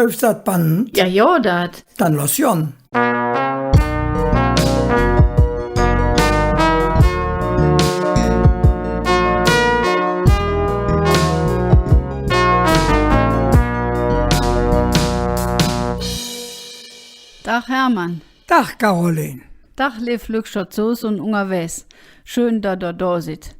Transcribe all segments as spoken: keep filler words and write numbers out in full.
Läuf dat Band? Jo, jo, dat. Dann loss gonn. Dag, Hermann. Dag, Caroline. Dag, leev Lückcher zo Hus un ungerwägs. Schön, dat ehr do sid.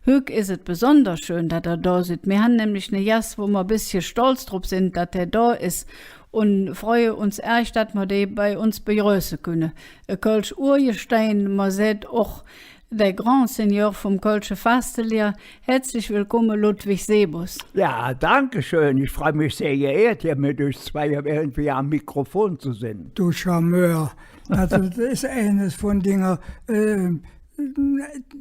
Hügg es et besonders schön, dat ehr do sid. Mir han nämlich ne Gass, wo mer e bessche stolz drop sin, dat hä do es. Un freue uns ärg, dat mer dä bei uns begröße künne. E kölsch Urgestein, mer säht och der Grand Seigneur vum kölsche Fastelier. Hätzlich wellkumme, Ludwig Sebus. Ja, danke schön. Ich freue mich sehr geehrt, hier mit euch zwei irgendwie am Mikrofon zu sein. Du Charmeur. Also, dat es eines vun dinge, äh,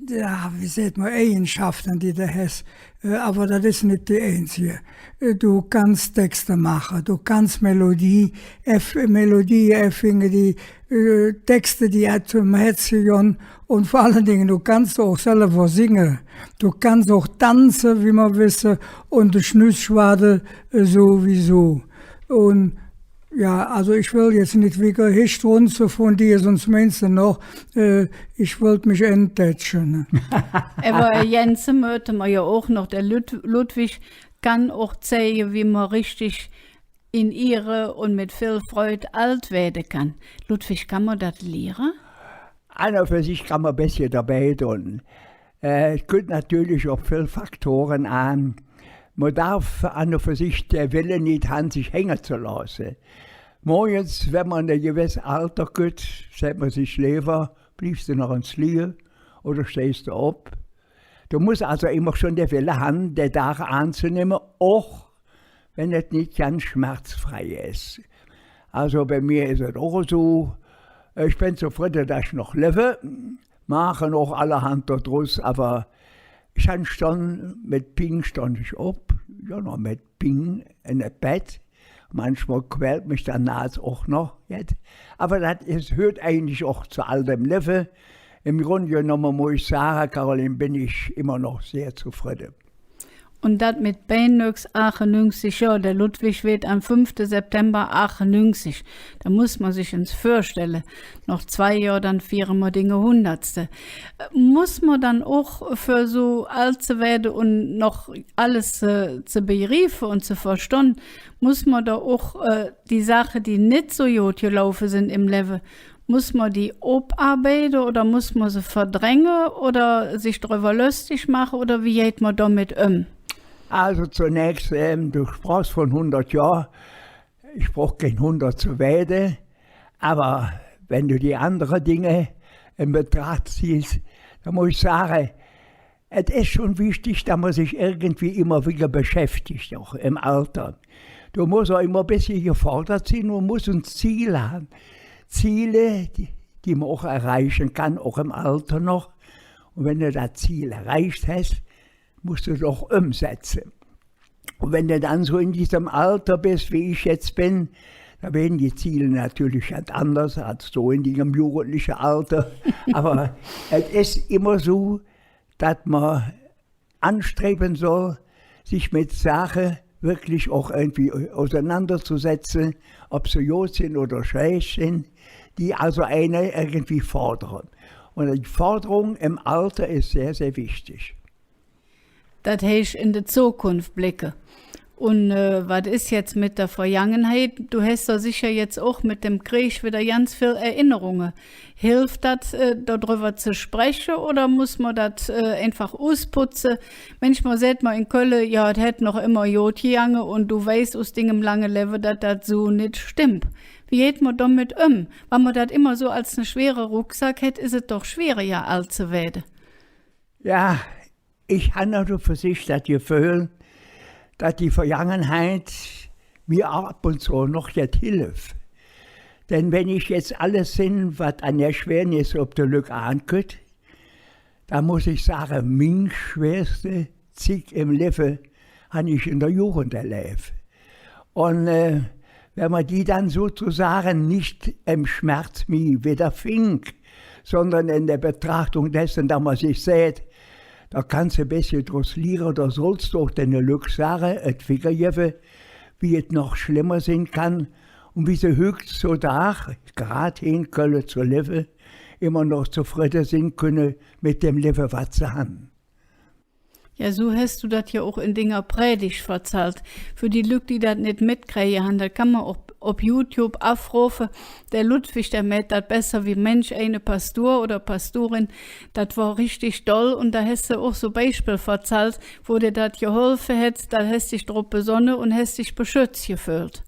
jo, wie säht mer, Egenschafte, die do häs. Äh, ävver dat es nit die einzige. Äh, do kanns Texte maache, do kanns Melodie, erf-, Melodie erfinge, die, äh, Texte, die einem zom Hätze gonn. Un vür allen Dinge, do kanns och selver singe. Do kanns och danze, wie mer wesse, un de Schnüss schwaade, äh, suwiesu. Un jo, also ich well jetz nit wigger hee strunze vun dir, söns meins de noch, äh, ich wollt mich enttätsche, ne? Ävver ergänze mööte mer jo och noch, der Lud-, Ludwig kann och zeige, wie mer richtig en Ihre un met vill Freud ald weede kann. Ludwig, kann mer dat liere? An un för sich kann mer e bessche dobei dun. Äh, et kütt natörlich op vill Faktore aan. Mer darf an un för sich der Welle nit han, sich hänge ze looße. Morgens, wann mer en e gewess Alder kütt, säht mer sich leever, blievs de noch ens lige oder steihs de op. Do muss alsu immer schon der Welle han, der Dag aanzenemme, och wann et nit ganz schmerzfrei es. Alsu bei mir es et och esu, ich ben zofredde, dat ich noch levve, maache och allerhand dodrus, ävver ich han schon met Ping stonn ich op, jo, noch met Ping en et Bett. Manchmol quält mich der Naas och noch jet. Ävver dat es, hürt eigentlich och zo all dem Levve. Em Grunde genomme muss ich sage, Caroline, ben ich immer noch sehr zofredde. Un dat met beinöchs aachennüngzig Johr. Der Ludwig weed am fünfte September aachennüngzig. Do muss mer sich ens vürstelle, noch zwei Johr, dann fiere mer dinge Hundertste. Muss mer dann och, för su ald ze weede un noch alles, äh, ze begriefe un ze verstonn, muss mer do och, äh, die Saache, die nit su god gelaufe sin em Levve, muss mer die oparbeide oder muss mer se verdränge oder sich drüvver löstig maache oder wie geiht mer domet öm? Alsu zunächs, ähm, do sprochs vun hundert Johr. Ich bruch kein hundert ze weede, ävver wann do die andere Dinge en Betraach ziehes, dann muss ich sage, et es schon wichtig, dat mer sich irgendwie immer wigger beschäftigt, och em Alder. Do muss och immer e bessche gefordert sin un muss e Ziel han. Ziele, die, die mer och erreiche kann, och em Alder noch. Un wann de dat Ziel erreicht häs, muss de et och ömsetze. Un wann de dann su en diesem Alder bes, wie ich jetz ben, do weede die Ziele natörlich ganz anders als su en dingem jugendliche Alder. Ävver et es immer su, dat mer anstrebe soll, sich met Saache wirklich och irgendwie ausenanderzesetze, ov se god sin oder schlääch sin, die alsu eine irgendwie fordere. Un die Forderung em Alder es sehr, sehr wichtig. Dat heiß, en de Zokunf blecke. Un, äh, wat es jetz met der Vergangenheit? Do häs doch secher jetz och met dem Kreeg widder ganz vill Erinnerunge. Hilf dat, äh, dodrüvver ze spreche, oder muss mer dat, äh, einfach usputze? Manchmol säht mer en Kölle, jo, et hät noch immer god gegange, un do weiß us dingem lange Levve, dat dat su nit stemmp. Wie geiht mer domet öm? Wann mer dat immer su als ne schwere Rucksack hät, es et doch schwieriger, ald ze weede. Jo, ich han an un för sich dat Geföhl, dat die Vergangenheit mir av un zo noch jet hilf. Denn wann ich jetz alles sinn, wat an Erschwernisse op de Lück aankütt, dann muss ich sage, ming schwerste Zigg em Levve han ich en der Jugend erläv. Un, äh, wann mer die dann sozesage nit em Schmerz mih widderfingk, sondern en der Betraachtung desse, dat mer sich säht, do kanns de e bessche drus liere, do solls de och denne Lück sage, et wiggergevve, wie et noch schlemmer sin kann un wie se hügg zo Dag, grad hee en Kölle zo levve, immer noch zofridde sin künne met däm Levve, wat se han. Jo, su häs do dat jo och en dinger Prädig verzallt. För die Lück, die dat nit metkräge han, dat kann mer och op YouTube avrofe. Der Ludwig, der mäht dat besser wie mänch eine Pastur oder Pasturin. Dat wor richtig doll. Un do häs de och su Beispill verzallt, wo dir dat geholfe hät, do häs dich drop besonne un häs dich beschötz geföhlt.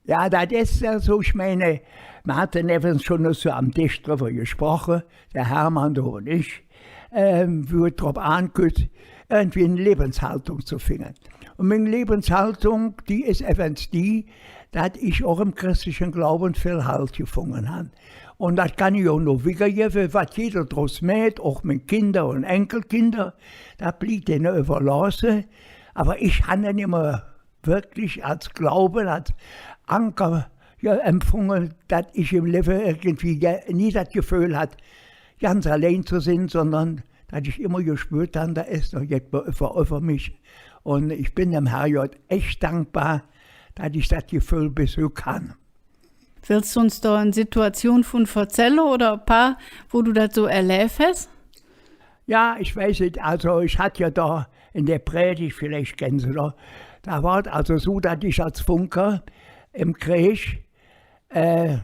Jo, dat es jo su, ich meine, mer hatte evvens schon ens su am Desch drüvver gesproche, der Hermann, do un ich, ähm, wie et drop aankütt, irgendwie en Lebenshaltung zo finge. Un ming Lebenshaltung, die es evvens die, dat ich och em christliche Glaube vill Halt gefunge han. Un dat kann ich och nor widdergevve, wat jeder drus mäht, och ming Kinder un Enkelkinder, dat blievt denne üvverlooße. Ävver ich han en immer wirklich als Glaube, als Anker, jo, empfunge, dat ich em Levve irgendwie ge-, nie dat Geföhl hatt, ganz allein zo sin, sondern dat ich immer gespööt han, do es noch jet üvver, üvver mich. Un ich ben dem Herrgodd ech dankbar, dat ich dat Geföhl bes hügg han. Wells do uns do en Situation vun verzälle oder e paar, wo do dat su erläv häs? Jo, ich weiß et, alsu ich hatt jo do en der Prädig, villeich kenn Se dat, do wor et alsu su, dat ich als Funke em Kreeg, äh,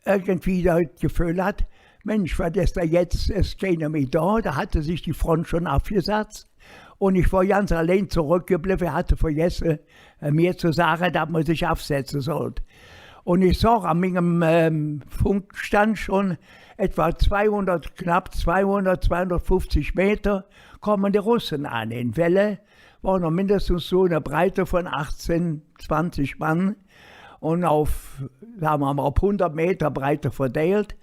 irgendwie dat Geföhl hatt, Minsch, wat es do jetz, es keiner mih do, do hatte sich die Front schon avgesatz. Un ich wor ganz allein zoröckgeblevve, hatte vergesse, äh, mir zo sage, dat mer sich avsetze sollt. Un ich soh an mingem, ähm, Funkstand schon etwa zweihundert, knapp zweihundert, zweihundertfünfzig Meter, kome de Russe aan, en Welle, wor noch mindestens su en Breite vun achtzehn, zwanzig Mann un op, sage mer mal, op hundert Meter Breite verdeilt.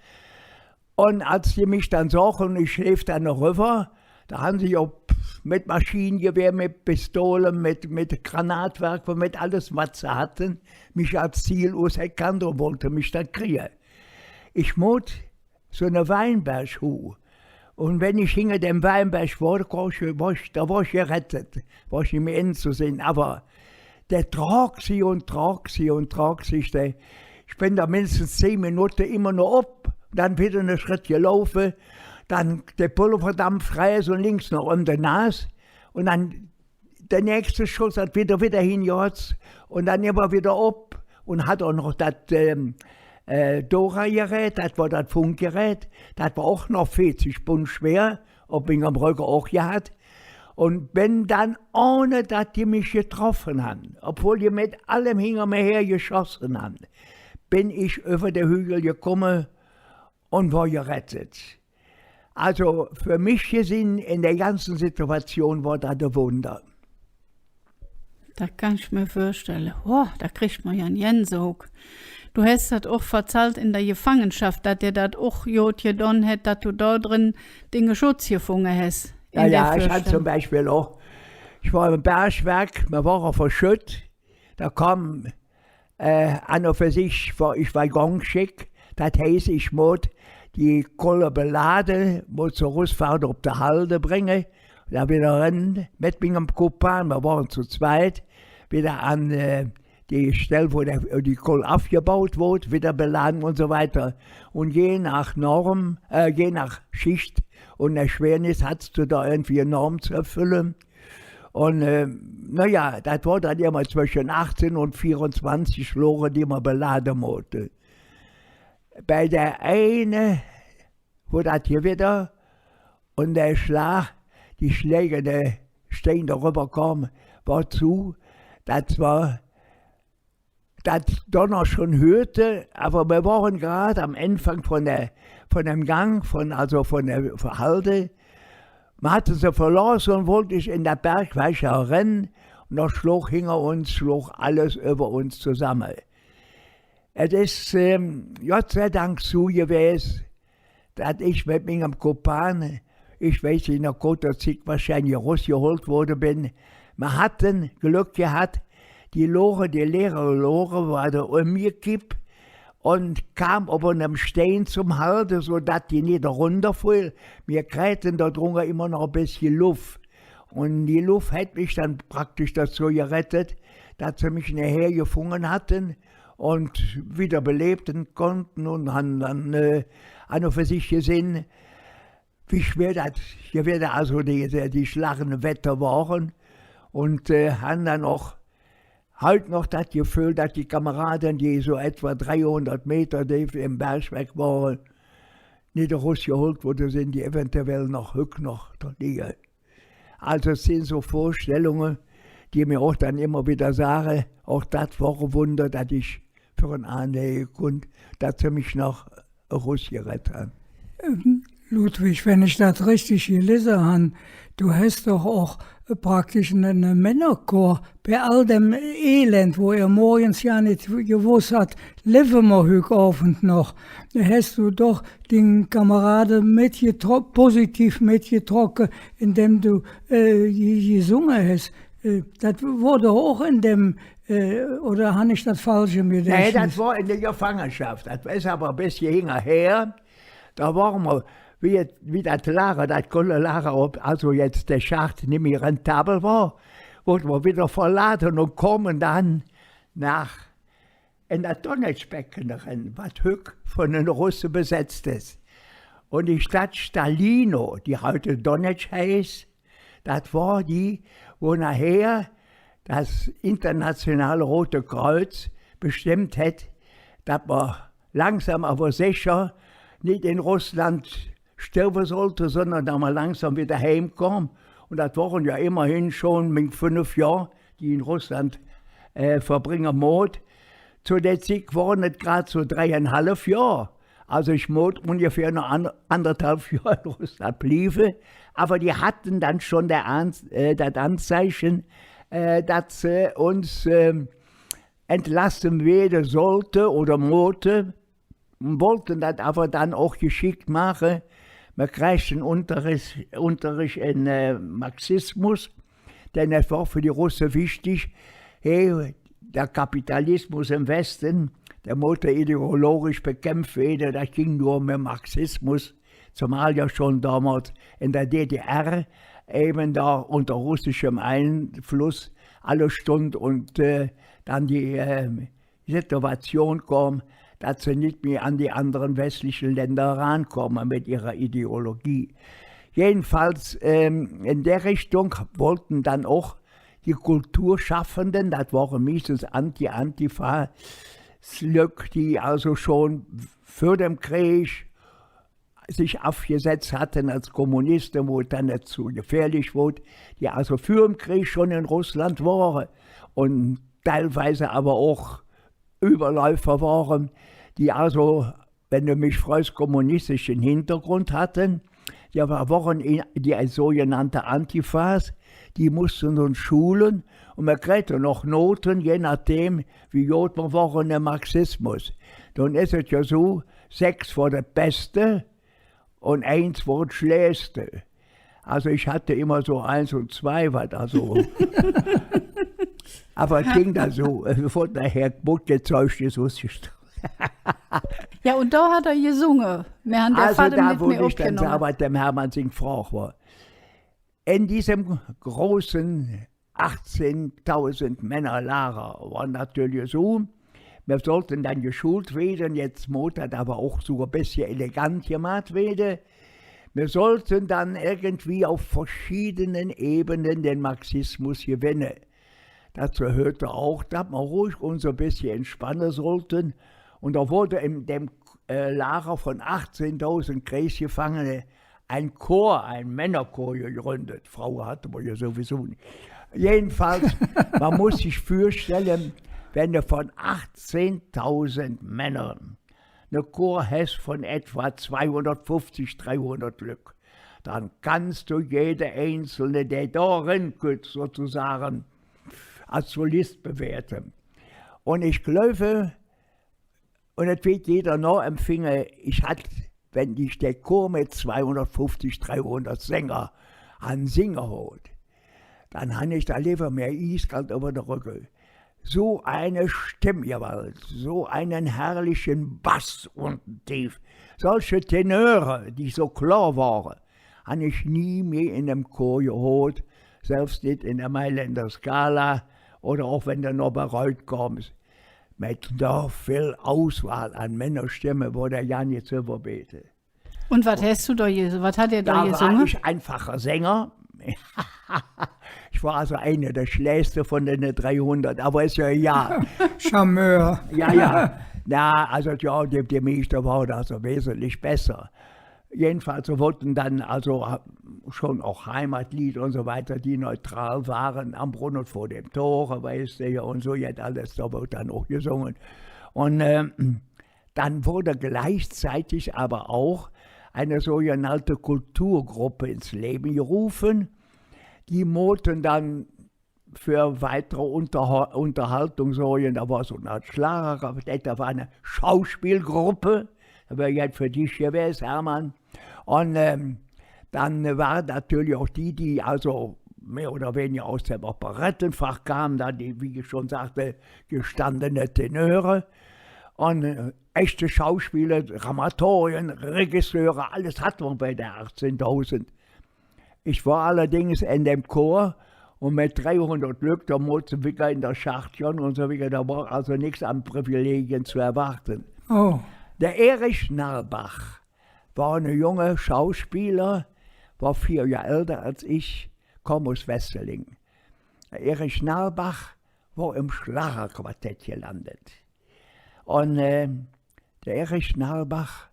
Un als die mich dann sohche, ich leef dann noch rüvver, do han se op, met Maschinengewehr, met Pistole, met, met Granatwerfer, met alles, wat se hatte, mich als Ziel userkannt un wollte mich dann krige. Ich moot su ene Weinberg huh. Un wann ich hinger dem Weinberg wor, wor ich, wor ich, do wor ich gerettet, wor ich nit mih en zo sinn. Ävver dä trok sich un trok sich un trok sich, dä, ich ben do mindestens zehn Minutte immer nor op, dann widder ene Schredd gelaufe, dann dä Pulverdamp rähts un links noch öm de Nas un dann dä nächste Schoss, dat widder, widder hin, jo, un dann immer widder op un hatt och noch dat, ähm, äh, Dora-Gerät, dat wor dat Funkgerät, dat wor och noch veezig Pund schwer, op mingem Rögge och gehatt. Un ben dann, ohne dat die mich getroffe han, obwohl die met allem hinger mir her geschosse han, ben ich üvver der Hügel gekumme un wor gerettet. Alsu, för mich gesinn, en der ganze Situation wor dat e Wunder. Dat kann ich mir vürstelle. Boah, do krigg mer jo en Gänsehuck. Do häs dat och verzallt en der Gefangenschaff, dat dir dat och god gedon hät, dat do do dren dinge Schutz gefunge häs. Jo, jo, ich hatt zom Beispill och, ich wor em Bergwerk, mir wore verschütt, do kom äh, an un för sich wor ich Waggonscheck. Dat heiß, ich moot die Kolle belade, moot se Russfahrt op de Halde bränge, do widder eren met mingem Kumpan, mir wore zo zweit, widder an, äh, die Stell, wo der, die Koll avgebaut woodt, widder belade un su wigger. Un je noh Norm, äh, je noh Schicht un Erschwernis hatts do do irgendwie en Norm ze erfölle. Un, äh, na jo, dat wor dann immer zwesche achzehn un veerunzwanzig Lore, die mer belade moote. Bei der eine, wo dat Gewedder un der Schlag, die Schläg, der Stein do rüvver kom, wor zo, dat wor dat Donner schon hürt, ävver mir wore grad am Aanfang vun der, vun dem Gang, vun, alsu vun der Halde. Mir hatte se verlooße un wollt ich en dat Bergwerk eren, un do schlog hinger uns, schlog alles üvver uns zosamme. Et es, ähm, Godd sei Dank su gewäs, dat ich met mingem Kumpan, ich weiß nit, noh kotter Zigg wahrscheinlich erusgehollt woode ben. Mir hatte Glöck gehatt, die Lore, die leere Lore, wor do ömgekipp un kom op enem Stein zom Halde, su dat die nit erunder föll. Mir kräte do drunger immer noch e bessche Luff. Un die Luff hät mich dann praktisch dozo gerettet, dat se mich nohher gefunge hatte un widder belevve kunnte un han dann, äh, an un för sich gesinn, wie schwer dat, wie schwer dat alsu die, die, die schlagende Wetter wore. Un, äh, han dann och hügg noch dat Geföhl, dat die Kamerade, die su etwa dreihundert Meter deef em Berg weg wore, nit erusgehollt woodte sin, die eventuell noch hügg noch do lige. Alsu, et sin su Vürstellunge, die mer och dann immer widder sage, och dat wor e Wunder, dat ich för en aanleege kunnt, dat se mich noch erusgerett han. Ähm, Ludwig, wann ich dat richtig gelese han, do häs doch och, äh, praktisch ene, ene Männerchor bei all däm Elend, wo ehr morgens jo nit gewoss hat, levve mer hügg Ovend noch, häs do doch ding Kamerade metgetro-, positiv metgetrocke, indäm do, äh, ge-, gesunge häs. Äh, dat wor och en däm, äh, oder han ich dat falsch em Gedächtnis? Nä, dat wor en der Gefangenschaff. Dat es ävver e bessche hinger her. Do wore mer, wie, wie dat Lager, dat kolle Lager op, alsu jetz der Schacht, nit mih rentabel wor, woodte mer widder verlade un kome dann noh en dat Donetschbecken eren, wat hügg vun de Russe besetz es. Un die Stadt Stalino, die hügg Donetsch heiß, dat wor die, wo nohher dat internationale Rote Kreuz bestemmp hät, dat mer langsam ävver secher nit en Russland sterve sollt, sondern dat mer langsam widder heimkom. Un dat wore jo immerhin schon ming fünf Johr, die ich en Russland, äh, verbränge moot. Zo der Zigg wore et grad su dreiunhalv Johr. Alsu ich moot ungefähr noch an-, anderthalv Johr en Russland blieve. Ävver die hatte dann schon der An-, äh, dat Anzeiche, äh, dat se uns, ähm, entlasse wääde sollte oder moote, wollte dat ävver dann och gescheck maache. Mer kräg en Unterrich, Unterrich en, äh, Marxismus, denn et wor för die Russe wichtig, he, der Kapitalismus em Weste, dä moot ideologisch bekämp wääde, dat ging nor met Marxismus, zomal jo schon domols en der D D R evvens do unger russeschem Einfluss alles stundt un, äh, dann die, ähm, Situation kom, dat se nit mih an die andere westliche Länder erankome met ehrer Ideologie. Jedenfalls, ähm, en der Richtung wollte dann och die Kulturschaffende, dat wore meistens Anti-, Antifa-Lück, die alsu schon vör dem Kreeg sich avgesetz hatte als Kommuniste, wo et dann zo gefährlich woodt, die alsu vürem Kreeg schon en Russland wore un teilwies ävver och Üvverläufer wore, die alsu, wann do mich frögs, kommunistischen Hingergrund hatte, die ävver wore en-, die sogenannte Antifas, die moote uns schule un mer kräte noch Note, je nohdäm, wie god mer wore em Marxismus. Dann es et jo su, sechs wor dat Beste, un eins wor et Schläächste. Alsu ich hatt immer su eins un zwei, wat alsu. Ävver et ging dann su, äh, vun doher, god, et Zeugnis us. Jo, un do hät ehr gesunge. Mer han der Alsu Vater do, nit wo mih ich dann opgenomme. Su, wat dem Hermann sing Frog wor. En däm große achtzehndausend Männerlager wor natörlich su, mer sollte dann geschult weede, jetz moot dat ävver och su e bessche elegant gemaht weede. Mer sollte dann irgendwie op verschiedene Ebene der Marxismus gewenne. Dozo hürt och, dat mer ruhig uns e bessche entspanne sollte. Un do woodt en däm, äh, Lager vun achtzehndausend Kreegsgefangene en Chor, en Männerchor gegründt. Fraue hatte mer jo suwiesu nit. Jedenfalls, mer muss sich vürstelle, wann do vun achtzehndausend Männer ne Chor häs vun etwa zweihundertfünfzig, dreihundert Lück, dann kanns do jede einzelne, dä do erenkütt, sozesage als Solist bewerte. Un ich gläuve, un et weed jeder nohempfinge, ich hatt, wann ich dä Chor met zweihundertfünfzig, dreihundert Sänger han singe hürt, dann han ich do leever mer ieskald üvver der Rögge. Su en Stemmgewalt, su ene herrliche Bass unten tief, solche Tenöre, die su klor wore, han ich nie mih en enem Chor gehürt, selvs nit en der Mailänder Scala Oder och wenn de noch bei Reut küss, met su vill Uswahl an Männerstemme, wo de jo nit drüvver beete. Un wat häs do do ges-, wat hät ehr do gesunge? Do wor ich einfacher Sänger. Ich wor alsu einer der Schläächste vun denne dreihundert, ävver es jo egal. Charmeur. Jo, jo. Jo, alsu, jo, die, die mieschte wore do alsu wesentlich besser. Jedenfalls woodte dann alsu schon och Heimatlieder un su wigger, die neutral wore, Am Brunnen vor dem Tore, weiß de jo, un su jet alles, do woodt dann och gesunge. Un, ähm, dann wurde gleichzeitig aber auch eine sogenannte Kulturgruppe ins Leben gerufen. Die moote dann för weitere Unterha-, Unterhaltung sorge. Do wor su en Schlagerquartett, do wor en Schauspielgruppe, dat wör jetz för dich gewäs, Hermann. Un, ähm, dann wor natörlich och die, die alsu mih oder winniger us dem Operettenfach kome, do die, wie ich schon sagte, gestandene Tenöre. Un, äh, echte Schauspieler, Dramaturge, Regisseure, alles hatte mer bei de achtzehntausend. Ich wor allerdings en dem Chor un met dreihundert Lück, do moots de wigger en der Schacht gonn un su wigger, do wor alsu nix an Privilegien ze erwarte. Oh. Der Erich Nalbach wor ene junge Schauspieler, wor veer Johr älder als ich, kom us Wesseling. Der Erich Nalbach wor em Schlagerquartett gelandt. Un, äh, der Erich Nalbach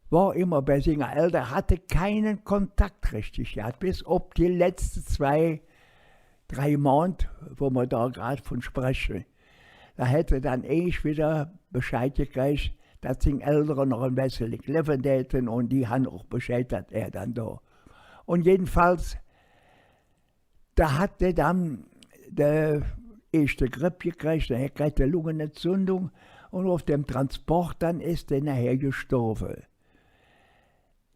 wor immer bei singer Eldere, hatte keine Kontakt richtig gehat, bes op die letzte zwei, drei Mond, wo mer do grad vun spreche. Do hät hä dann eesch widder Bescheid gekräge, dat sing Eldere noch en Wesseling levve däte, un die han och Bescheid, dat hä dann do. Un jedenfalls Do hät hä dann de eeschte Gripp gekräge, dann hät hä kräg de Lungenentzündung un op dem Transport dann es hä nohher gestorve.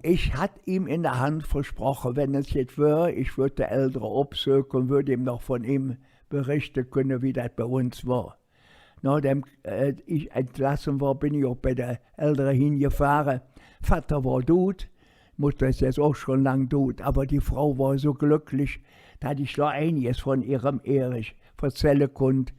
Ich hatt im en der Hand versproche, wann et jet wör, ich wööd de Eldere opsöke un wööd im noch vun im berichte künne, wie dat bei uns wor. Nohdäm, äh, ich entlasse wor, ben ich och bei de Eldere hingefahre. Vatter wor dud, Mutter es jetz och schon lang dud, ävver die Frau wor su glöcklich, dat ich noch einiges vun ehrem Erich verzälle kunnt,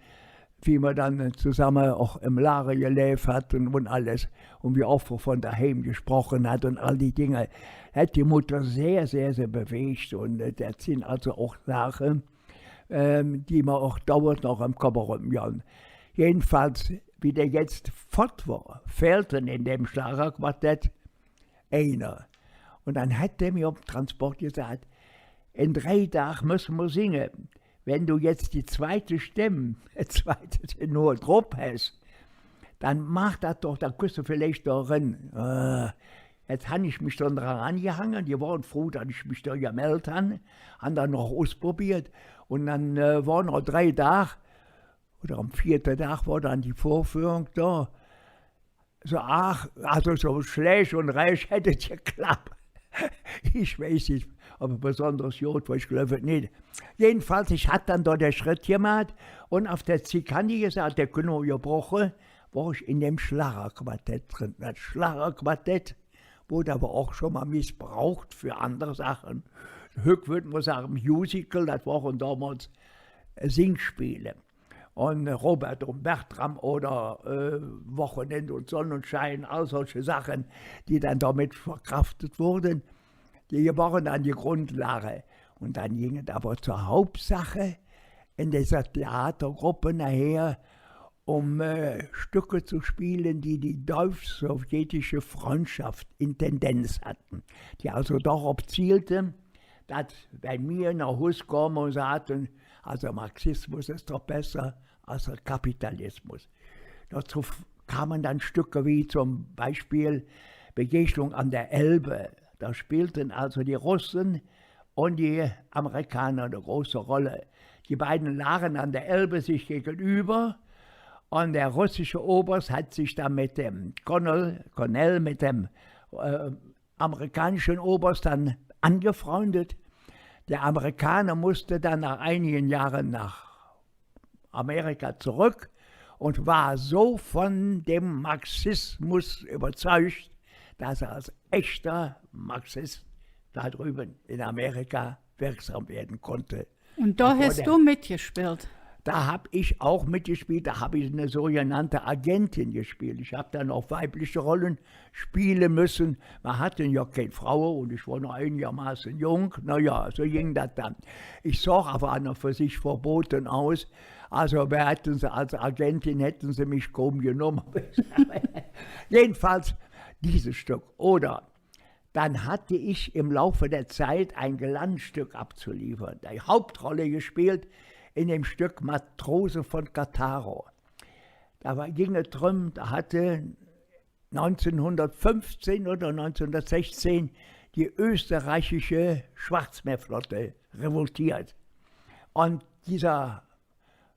wie mer dann zesamme och em Lager geläv hatte un alles un wie off mer vun doheim gesproche hatt un all die Dinger. Hät die Mutter sehr, sehr, sehr beweg un, äh, dat sin alsu och Saache, ähm, die mer och dauernd noch em Kopp eröm gonn. Jedenfalls, wie dä jetz fott wor, fählte en däm Schlagerquartett einer. Un dann hät hä mir om Transport gesaht: „En drei Dag müsse mer singe. Wann do jetz die zweite Stemm, de zweite Tenor drop häs, dann maach dat doch, dann küss do villeich do eren.“ Äh, jetz han ich mich dann dran aangehange, die wore fruh, dat ich mich do gemeldt han, han dann noch usprobeet. Un dann, äh, wor noh drei Dag, oder am veete Dag wor dann die Vorführung do. Su, ach, alsu su schlääch un rääch hät et geklapp. Ich weiß nit, ov et besonders god wor, ich gläuv et nit. Jedenfalls, ich hatt dann do der Schritt gemaht un op der Zigg, han die gesaht, der Knoop gebroche, wor ich en däm Schlagerquartett dren. Dat Schlagerquartett woodt ävver och schon mal missbruch för andere Saache. Hügg wööd mer sage, Musical, dat wore domols Singspiele. Un Robert un Bertram oder, äh, Wochenend un Sonnenschein, all solche Saache, die dann domet verkraftet wooden, die wore dann die Grundlag. Un dann ging et ävver zor Hauptsaach, en dämmer Theatergrupp nohher, öm, äh, Stöcke ze spille, die die deutsch-sowjetische Freundschaft en Tendenz hatte, die alsu drop zielte, dat, wann mer noh Hus kome un sage, alsu Marxismus es doch besser als der Kapitalismus. Dozo f-, kome dann Stöcke wie zom Beispill Begegnung an der Elbe. Do spielte alsu die Russe un die Amerikaner en große Roll. Die beide lage an der Elbe sich gägenüvver un der russische Oberst hät sich dann met däm Colonel, Colonel, met däm, äh, amerikanische Oberst dann aangefreundt. Der Amerikaner musste dann noh einige Johre noh Amerika zoröck un wor su vun däm Marxismus üvverzeug, dat hä als echter Marxist do drüvve en Amerika wirksam weede kunnt. Un do häs do metgespillt? Da hab ich auch mitgespielt, da hab ich eine sogenannte Agentin gespielt. Ich hab dann auch weibliche Rollen spielen müssen. Mer hatte jo kein Fraue und ich wor noch einigermaßen jung. Na ja, so ging dat dann. Ich sah aber an und für sich verboten aus. Also, wer hätten se, als Agentin hätten se mich kaum genommen. Jedenfalls dieses Stück. Oder dann hatte ich im Laufe der Zeit ein Glanzstück abzuliefern. Die Hauptrolle gespielt in dem Stück Matrose von Cattaro. Da war, ging es drum, da hatte neunzehnhundertfünfzehn oder neunzehnhundertsechzehn die österreichische Schwarzmeerflotte revoltiert. Und dieser,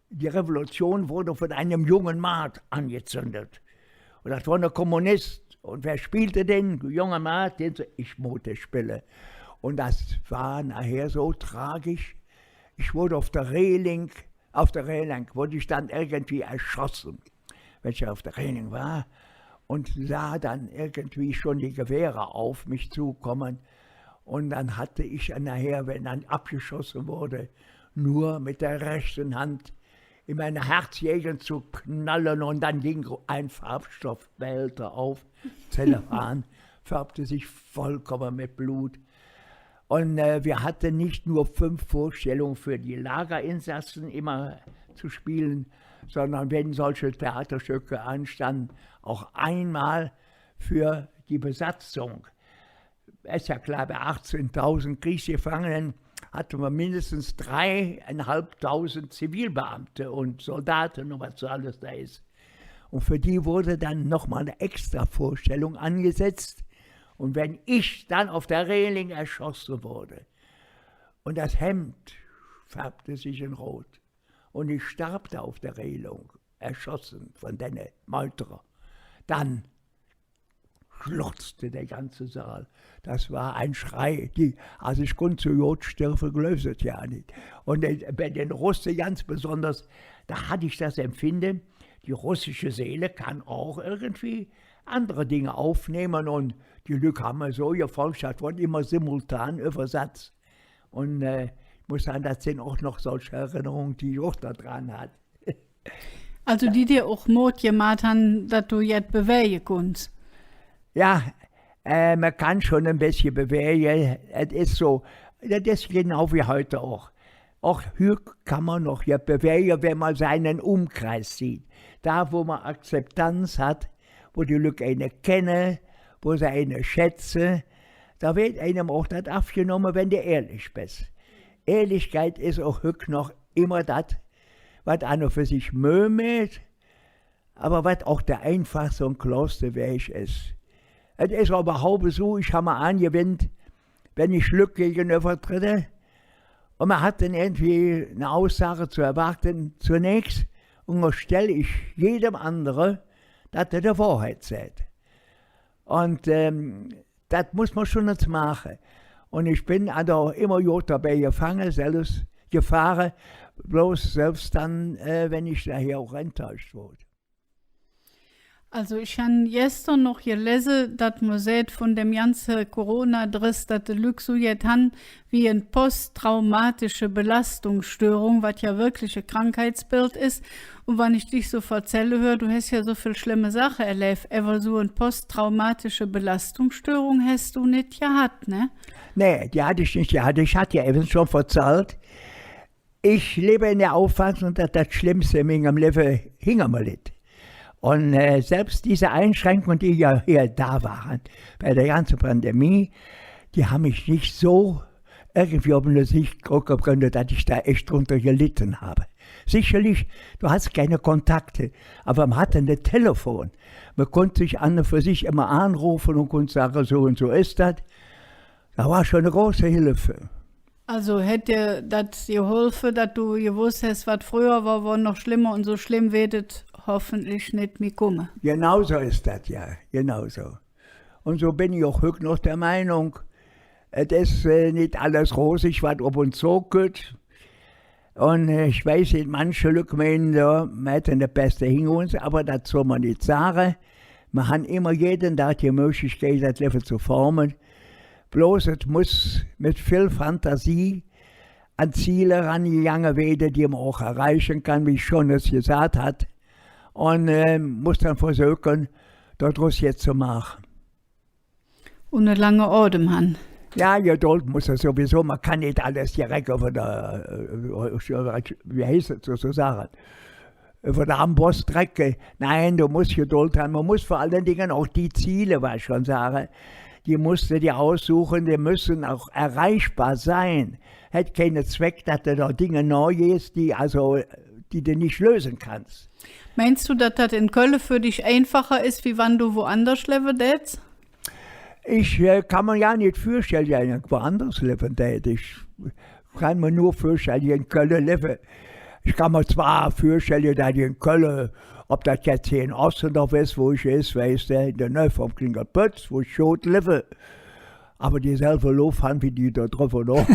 die Revolution wurde von einem jungen Maat angezündet. Und das war ein Kommunist. Und wer spielte den? Der junge Maat, den so ich Mote spiele. Und das war nachher so tragisch. Ich wurde auf der Reling, auf der Reling wurde ich dann irgendwie erschossen, wenn ich auf der Reling war und sah dann irgendwie schon die Gewehre auf mich zukommen. Und dann hatte ich nachher, wenn dann abgeschossen wurde, nur mit der rechten Hand in meine Herzgegend zu knallen und dann ging ein Farbstoffbehälter auf, Zellophan, färbte sich vollkommen mit Blut. Und äh, wir hatten nicht nur fünf Vorstellungen für die Lagerinsassen immer zu spielen, sondern wenn solche Theaterstücke anstanden, auch einmal für die Besatzung. Ist ja klar, bei achtzehntausend Kriegsgefangenen hatte man mindestens dreieinhalbtausend Zivilbeamte und Soldaten und was so alles da ist. Und für die wurde dann nochmal eine extra Vorstellung angesetzt. Und wenn ich dann auf der Reling erschossen wurde und das Hemd färbte sich in Rot und ich starb da auf der Reling, erschossen von denne Meuterer, dann schluchzte der ganze Saal. Das war ein Schrei. Die, also ich kunnt su god stirve, gläuvs et jo nit. Und äh, bei den Russe ganz besonders, da hatte ich das Empfinden, die russische Seele kann auch irgendwie andere Dinge aufnehmen und die Lück haben so gefolgt, das wurde immer simultan übersetzt. Und äh, ich muss sagen, das sind auch noch solche Erinnerungen, die ich auch daran hat. Also die dir och Mot gemaht han, dat do jet bewäge kunns? Ja, äh, man kann schon ein bisschen bewegen. Es ist so, das ist genau wie heute auch. Auch hügg kann man noch jet bewegen, wenn man seinen Umkreis sieht. Da, wo man Akzeptanz hat, wo die Lück eine kenne, wo se eine schätze, da wird einem auch das abgenommen, wenn du ehrlich bist. Ehrlichkeit ist auch hügg noch immer das, wat an und für sich Möh mäht, aber wat auch der einfachste und kloste Weg ist. Et ist aber haube su, ich habe mir angewendt, wenn ich Lück gegenüber trete und man hat dann irgendwie eine Aussage zu erwarten, zunächst unterstelle ich jedem andere, dass er die Wahrheit sagt. Und ähm, Dat muss man schon als maache. Und ich bin also auch immer god dobei gefange, selvs gefahre, bloß selvs dann, äh, wenn ich nachher auch enttäuscht wurde. Also ich han gester noch gelese, dat mer säht, vun dem ganze Corona-Dress, dat de Lück su jet han, wie en posttraumatische Belastungsstörung, wat jo wirklich e Krankheitsbild es. Un wann ich dich su verzälle hür, do häs jo su vill schlemme Saache erläv, ävver su en posttraumatische Belastungsstörung häs do nit gehat, ne? Nee, die hatt ich nit gehat. Ich hatt jo evvens schon verzallt, ich levve en der Auffassung, dat dat Schlemmste en mingem Levve hinger mer litt. Un, äh, selvs diese Einschränkungen, die jo hee do wore bei der ganze Pandemie, die han mich nit su irgendwie op ene Sicht drücke künne, dat ich do ech drunter gelitte han. Secherlich, do häs keine Kontakte, ävver mer hatt e Telefon. Mer kunnt sich an un för sich immer aanrofe un kunnt sage, su un su es dat. Dat wor schon en große Hilfe. Also hät dir dat geholfe, dat do gewoss häs, wat fröher wor, wor noch schlemmer un su schlemm weed et hoffentlich nit mih kumme. Genau su es dat, jo, genau su. Un su ben ich och hügg noch der Meinung, et es, äh, nit alles rosig, wat op uns zokütt. Un, äh, ich weiß nit, manche Lück meine, jo, mer hätte de Pess hinger uns, ävver dat soll mer nit sage. Mer han immer jeden Dag die Möglichkeit, dat Levve ze forme. Bloß et muss met vill Fantasie an Ziele rangegange wääde, die mer och erreiche kann, wie ich schon et gesaht han. Un, äh, muss dann versöke, do drus jet ze maache. Un ene lange Odem han. Jo, Gedold muss mer sowieso, mer kann nit alles direk üvver der, äh, wie heiß et sozesage, üvver der Amboss trecke. Nä, do muss Gedold han. Mer muss vör allen Dinge och die Ziele, wat ich schon sage, die muss de dir ussuche, die müsse och erreichbar sin. Hät keine Zweck, dat de do Dinge nohgehs, die, alsu, die de nit löse kanns. Meins do, dat dat en Kölle för dich einfacher es, wie wann do woanders levve dääts? Ich, äh, kann mer jo nit vürstelle, dat ich irgendwo anders levve dät. Ich kann mer nor vürstelle, en Kölle levve. Ich kann mer zwor vürstelle, dat ich en Kölle, ov dat jetz hee en Ossendorf es, wo ich es, weiß de, en der Nöh vum Klingelpötz, wo ich god levve, ävver dieselve Luff han wie die do drüvver, ne?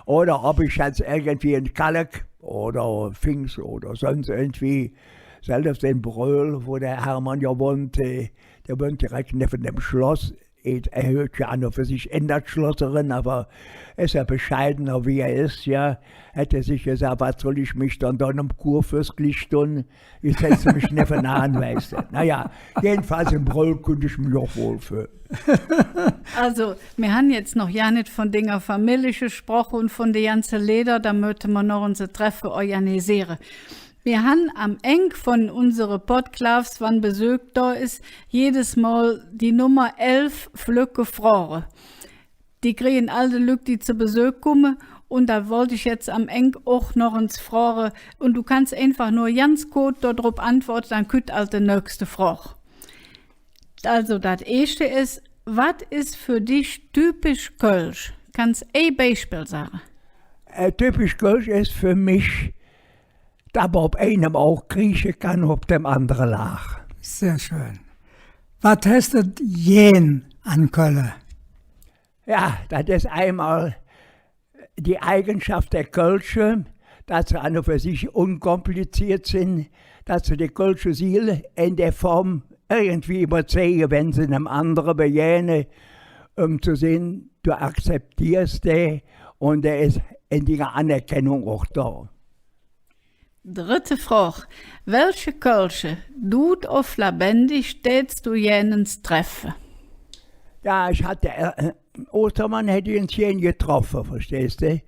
Oder ov ich jetz irgendwie en Kalk oder Fings oder söns irgendwie, selvs en Bröhl, wo der Hermann jo wonnt, äh, dä wonnt direk nevven dem Schloss. Et, hä hürt jo an un för sich en dat Schloss eren, ävver es jo bescheidener, wie hä es, jo. Hät hä sich gesaht, wat soll ich mich dann, dann em Kurfürs glich dun? Ich setze mich nevvenaan, weiß de. Na jo, jedenfalls en Bröhl künnt ich mich och wohl föhle. Alsu, mir han jetz noch jo nit vun dinger Famillich gesproche un vun de ganze Leeder, do mööte mer noch unse Treffe organisiere. Mir han am Engk vun unsere Podklaafs, wann Besök do es, jedes Mol die Nummer elf flöcke Froge. Die krige all de Lück, die ze Besök kumme. Un do wollt ich jetz am Engk och noch ens froge. Un do kanns einfach nor ganz koot do drop antwoode, dann kütt ald de nöchste Frog. Alsu, dat eeschte es, wat es för dich typisch Kölsch? Kanns e Beispill sage? Äh, typisch Kölsch es för mich, dat mer op einem Aug krieche kann, op dem andere laache. Sehr schön. Wat häs de gään an Kölle? Jo, dat es eimol die Eigenschaff der Kölsche, dat se an un för sich unkompliziert sin, dat se de kölsche Siel en der Form irgendwie üvverzeige, wann se nem andere begähne, öm ze sinn, do akzepteers dä, un do es en dinger Anerkennung och do. Drette Frog. Welche Kölsche, dud ov lebendig, dääts do gään ens treffe? Jo, ich hatt, äh, Ostermann hätt ich ens gään getroffe, verstehs de?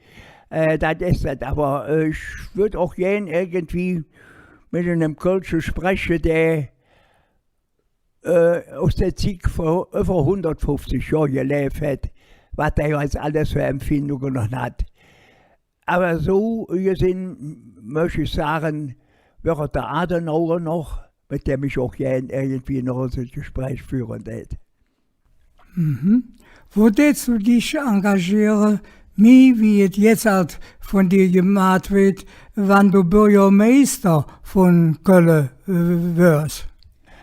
Äh, dat es dat. Ävver, äh, ich wööd och gään irgendwie met enem Kölsche spreche, dä, äh, us der Zigg vör üvver hundertfuffzig Johr geläv hät, wat dä jo als alles för Empfindunge noch hatt. Ävver su gesinn, mööch ich sage, wör et der Adenauer noch, met däm ich och gään irgendwie noch e Gespräch führe dät. Mhm. Wo dääts do dich engagiere, mih wie et jetz ald vun dir gemaht weed, wann do Bürgermeister vun Kölle, äh, wörs?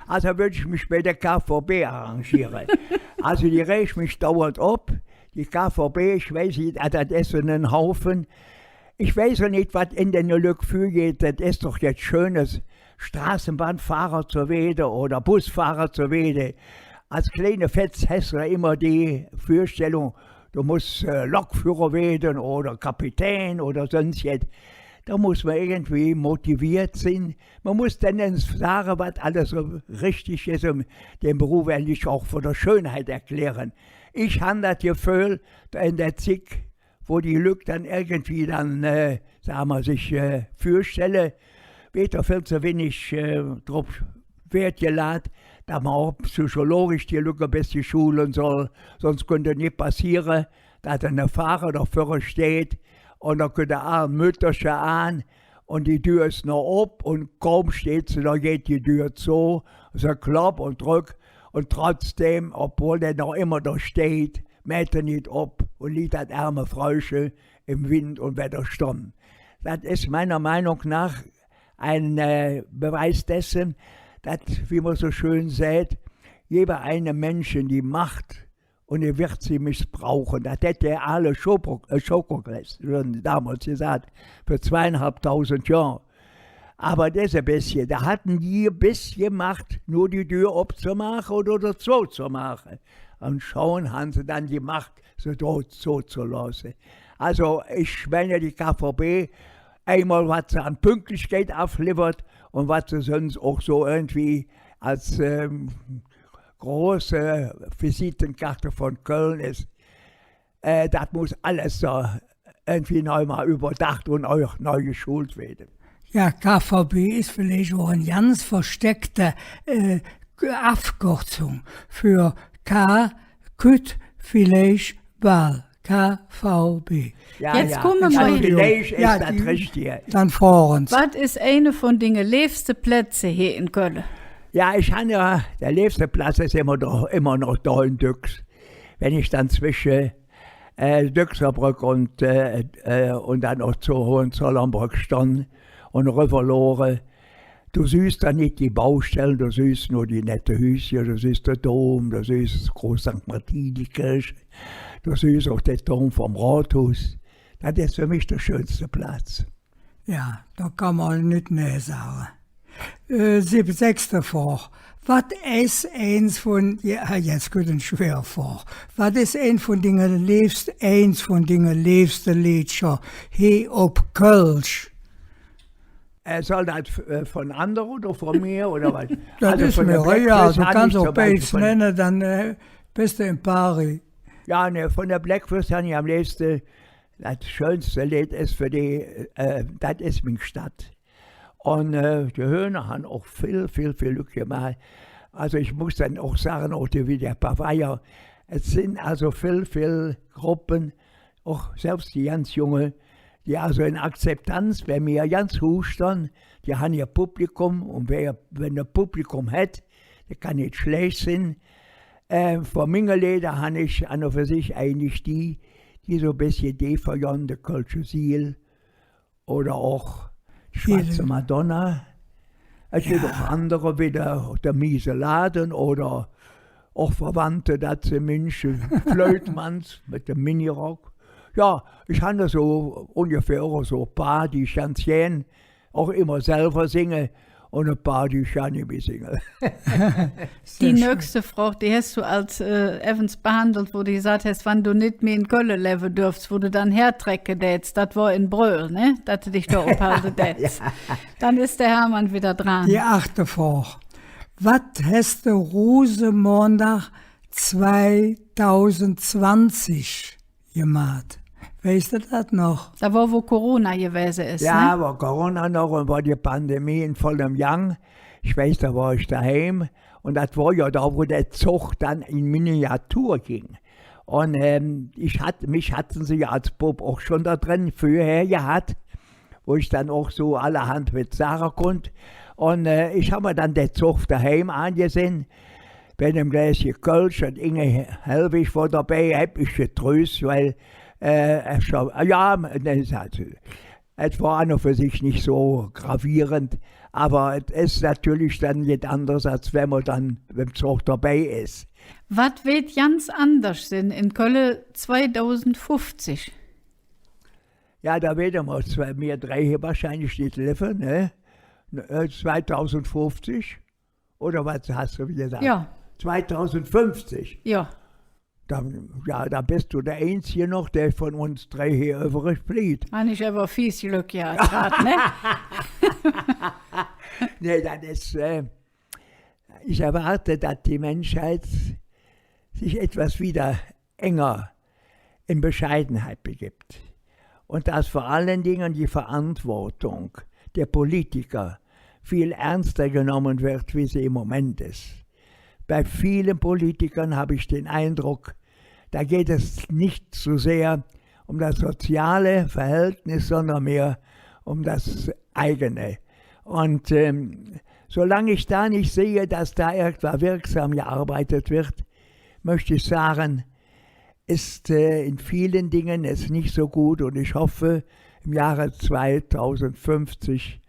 Alsu, do wööd ich mich bei der K V B arrangiere. Alsu, die reg mich dauernd op. Die K V B, ich weiß nit, ah, dat es su ene Haufe. Ich weiß och nit, wat en denne Lück vürgeiht. Dat es doch jetz schön, Straßebahnfahrer ze weede oder Busfahrer ze weede. Als kleine Fetz häs de immer die Vürstellung, do muss, äh, Lokführer weede oder Kapitän oder söns jet. Do muss mer irgendwie motiviert sin. Mer muss dann ens sage, wat alles su richtig es, öm dä Beruf endlich och vun der Schönheit erkläre. Ich han dat Geföhl, do en der Zigg, wo die Lück dann irgendwie dann, äh, sage mer, sich, äh, vürstelle, weed do vill ze winnig, äh, drop Wäät gelaht, dat mer och psychologisch die Lück e bessche schule soll, söns künnt et nit passeere, dat ene Fahrer do vürre steiht un do kütt e aal Mütterche aan un die Dür es noch op un kaum steiht se do, geiht die Dür zo, se klopp un dröck un trotzdäm, ovwohl dä noch immer do steiht, mäht hä nit op un liet dat ärme Fräuche em Wind un Wedder stonn. Dat es meiner Meinung noh ene, äh, Beweis desse, dat, wie mer su schön säht, gebe einem Menschen die Macht und er wird sie missbrauchen. Dat hät der aale Schoko-, äh, Schokokles schon domols gesaht, vör zweiunhalbdausend Johr. Ävver dat es e bessche, do hatte die e bessche Macht, nor die Dür opzemaache oder, oder zozemaache. Un schon han se dann die Macht, se do zozelooße. Also, ich meine, die K V B, eimol, wat se an Pünklichkeit avlivvert un wat se söns och su irgendwie als, ähm, große Visitenkarte vun Köln es, äh, dat muss alles su irgendwie noch mal üvverdaach un och neu geschult weede. Jo, K V B es villeich och en ganz versteckte, äh, Avkürzung för K, kütt, villeich, bal. K V B. Jo, Jetz jo. Kumme mer Entschuldigung. Villeich es dat die Richtige. Dann froh uns. Wat es eine vun dinge leevste Plätze hee en Kölle? Jo, ich han jo, der leevste Platz es immer noch, immer noch do en Düx. Wenn ich dann zwesche, äh, Düxer Bröck un, äh, äh, un dann och zor Hohenzollernbröck stonn un rüvver luure, do sühs dann nit die Baustelle, do sühs nor die nette Hüscher, do sühs der Dom, do sühs groß Sankt Martini Kirch, do sühs och der Dom vum Rodhuus. Dat es för mich der schönste Platz. Jo, do kann mer nit nä sage. Äh, sieb-, sechste Frog. Wat es eins vun, jo, jetz kütt en schwer Frog. Wat es ein vun dinge leevste, eins vun dinge leevste Leedcher hee op Kölsch? Äh, soll dat f-, äh, vun andere oder vun mir oder wat? Dat es mer egal, do kanns och beids nenne, dann, äh, bes de em Pari. Jo, ne, vun der Bläck Fööss han ich am leevste, dat schönste Leed es för die, äh, Dat es ming Stadt. Un, äh, die Höhner han och vill, vill, vill Lück gemaht. Also ich muss dann och sage, och die, wie der Paveier, et sin also vill, vill Gruppe, och selvs die ganz Junge, die also en Akzeptanz bei mir ganz huh stonn, die han ehr Publikum, un wä, wann e Publikum hät, dä kann nit schlääch sin. Äh, vun minge Leeder han ich an un för sich eigentlich die, die su e bessche die verjonn, de kölsche Siel oder och die Schwatze Madonna. Et gitt och andere, wie der, der Miese Lade oder och Verwandte, dat sin Minsche, Flötmanns met dem Minirock. Jo, ich han do su ungefähr och su e paar, die ich ganz gään och immer selver singe, un e paar, die ich jo nit mih singe. Die nächste Frog, die häs do als, äh, evvens behandelt, wo do gesaht häs, wann do nit mih en Kölle levve dörfs, wo do dann hertrecke däts, dat wor en Bröhl, ne? Dat do dich do ophalde däts. Jo. Dann es der Hermann widder dran. Die aachte Frog. Wat häs do Rusemondag zweidausendzwanzig gemaht? Weiß do dat noch? Do wor, wo Corona gewäse es, ne? Jo, wor Corona noch un wor die Pandemie en vollem Gang. Ich weiß, do wor ich doheim. Un dat wor jo do, wo der Zog dann en Miniatur ging. Un, ähm, ich hatt, mich hatte se jo als Bub och schon do dren vörher gehatt, wo ich dann och su allerhand jet sage kunnt. Un, äh, ich han mer dann der Zog doheim aangesinn, bei enem Gläsche Kölsch, un Inge Hellwig wor dobei, han ich getrös, weil, äh, et schon, jo, ne, et wor an un för sich nit su gravierend, ävver et es natörlich dann jet anderes, als wann mer dann beim Zog dobei es. Wat weed ganz anders sin en Kölle zweidausendfuffzig? Jo, do weede mer zwei, mir drei hee wahrscheinlich nit levve, ne? Äh, zweidausendfuffzig? Oder wat häs do gesaht? Jo. Zweidausendfuffzig? Jo. Dann, jo, do bes do der Einzige noch, dä vun uns drei hee üvvrig bliev. Han ich ävver fies Glöck gehatt, ne? Nä, dat es, äh, ich erwarte, dat die Menschheit sich etwas wieder enger in Bescheidenheit begibt und dass vor allen Dingen die Verantwortung der Politiker viel ernster genommen wird, wie sie im Moment ist. Bei vielen Politikern habe ich den Eindruck, da geht es nicht so sehr um das soziale Verhältnis, sondern mehr um das eigene. Und, ähm, solange ich da nicht sehe, dass da irgendwo wirksam gearbeitet wird, möchte ich sagen, ist, äh, in vielen Dingen es nicht so gut. Und ich hoffe, im Jahre zweitausendfünfzig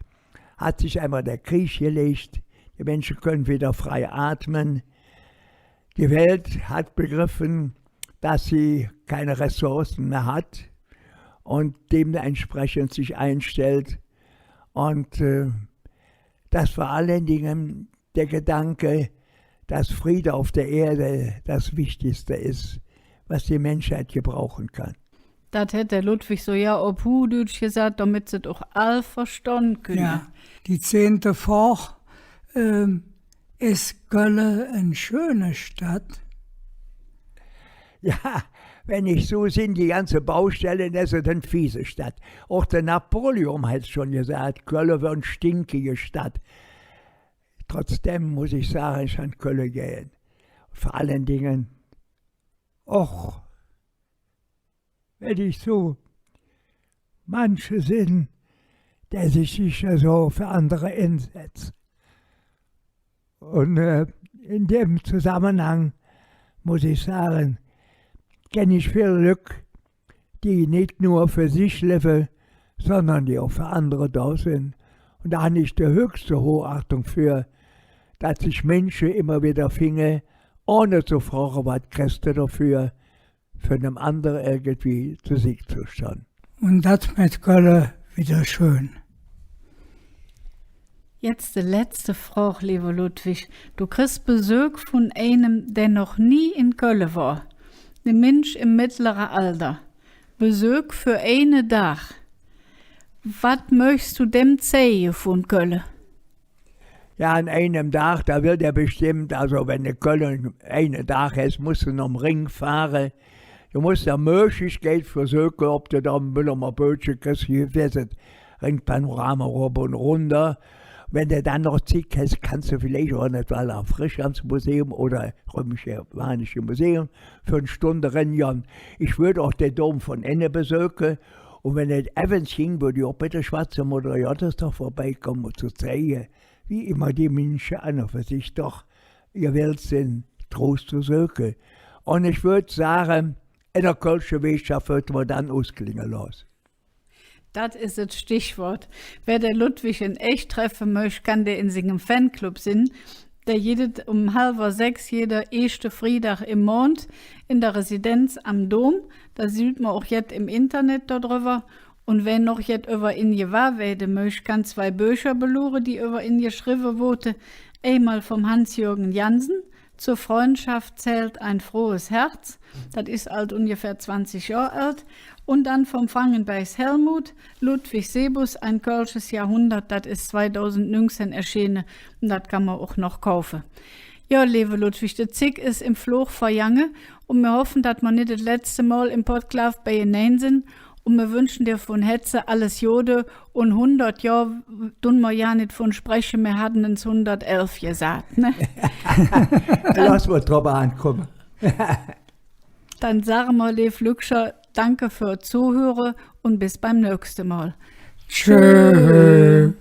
hat sich einmal der Krieg gelegt. Die Menschen können wieder frei atmen. Die Welt hat begriffen, dass sie keine Ressourcen mehr hat und dementsprechend sich einstellt. Und, äh, dass vor allen Dingen der Gedanke, dass Friede auf der Erde das Wichtigste ist, was die Menschheit gebrauchen kann. Dat hät der Ludwig su jo op Huhdütsch gesaht, domet se et och all verstonn künne. Jo, die zehnte Frog, ähm, es Kölle en schöne Stadt? Jo, wann ich su sinn, die ganze Baustelle, es et en fiese Stadt. Och der Napoleon hät schon gesaht, Kölle wör en stinkige Stadt. Trotzdäm muss ich sage, ich han Kölle gään. Vör allen Dingen och wann ich su manche sinn, dä sich nit esu för andere ensetz. Un, äh, en däm Zosammehang muss ich sage, kenn ich vill Lück, die nit nor för sich levve, sondern die och för andere do sin. Un do han ich de höchste Hochachtung för, dat sich Minsche immer widder finge, ohne ze froge, wat kriss de doför, för nem andere irgendwie zo Sigg ze stonn. Un dat mäht Kölle widder schön. Jetz de letzte Frog, leeve Ludwig. Do kriss Besök vun einem, dä noch nie en Kölle wor. Ne Minsch em meddlere Alder. Besök för eine Dag. Wat mööchs do däm zeige vun Kölle? Jo, an einem Dag, do well dä bestemmp, alsu, wann de Kölle eine Dag häs, muss de nohm Rhing fahre. Do muss de Möglichkeit versöke, ov de do e Müllermer Böötche kriss, hee wor et, Rhingpanorama rop un runder. Wann de dann noch Zigg häs, kanns de villeich och en et Wallraf-Frischants-Museum oder Römische-Romanische Museum för en Stund erengonn. Ich wööd och der Dom vun enne besöke. Un wann et evvens ging, wööd ich och bei der Schwatze Mudder Gottes do vörbeikumme, ze zeige, wie immer die Minsche an un för sich doch gewellt sin, Troos ze söke. Un ich wööd sage, en der kölsche Weetschaff wööd mer dann usklinge looße. Dat es et Stichwood. Wä der Ludwig en ech treffe mööch, kann dä en singem Fanclub sin. Dä gitt et öm halver sechs jeder eeschte Friedag em Mond en der Residenz am Dom. Do süht mer och jet em Internet dodrüvver. Un wä noch jet üvver en gewahr wääde mööch, kann zwei Böcher beluure, die üvver en geschrevve woodte. Eimol vum Hans-Jürgen Jansen, Zur Freundschaft zählt ein frohes Herz. Dat es ald ungefähr zwanzig Johr ald. Un dann vum Frangenbergs Helmut, Ludwig Sebus, Ein kölsches Jahrhundert, dat es zweidausendnüngzehn erschiene. Un dat kann mer och noch kaufe. Jo, leeve Ludwig, de Zigg es em Flog vergange, un mer hoffe, dat mer nit et letzte Mol em Podklaaf beienein sin, un mer wünsche dir vun Hätze alles Gode, un hundert Johr dun mer jo nit vun spreche, mer hadde ens hundertelf gesaht, ne? Dann looße mer et drop aankumme. Dann sage mer, leev Lückcher, danke för et Zohüre un bes beim nöchste Mol. Tschö. Tschö.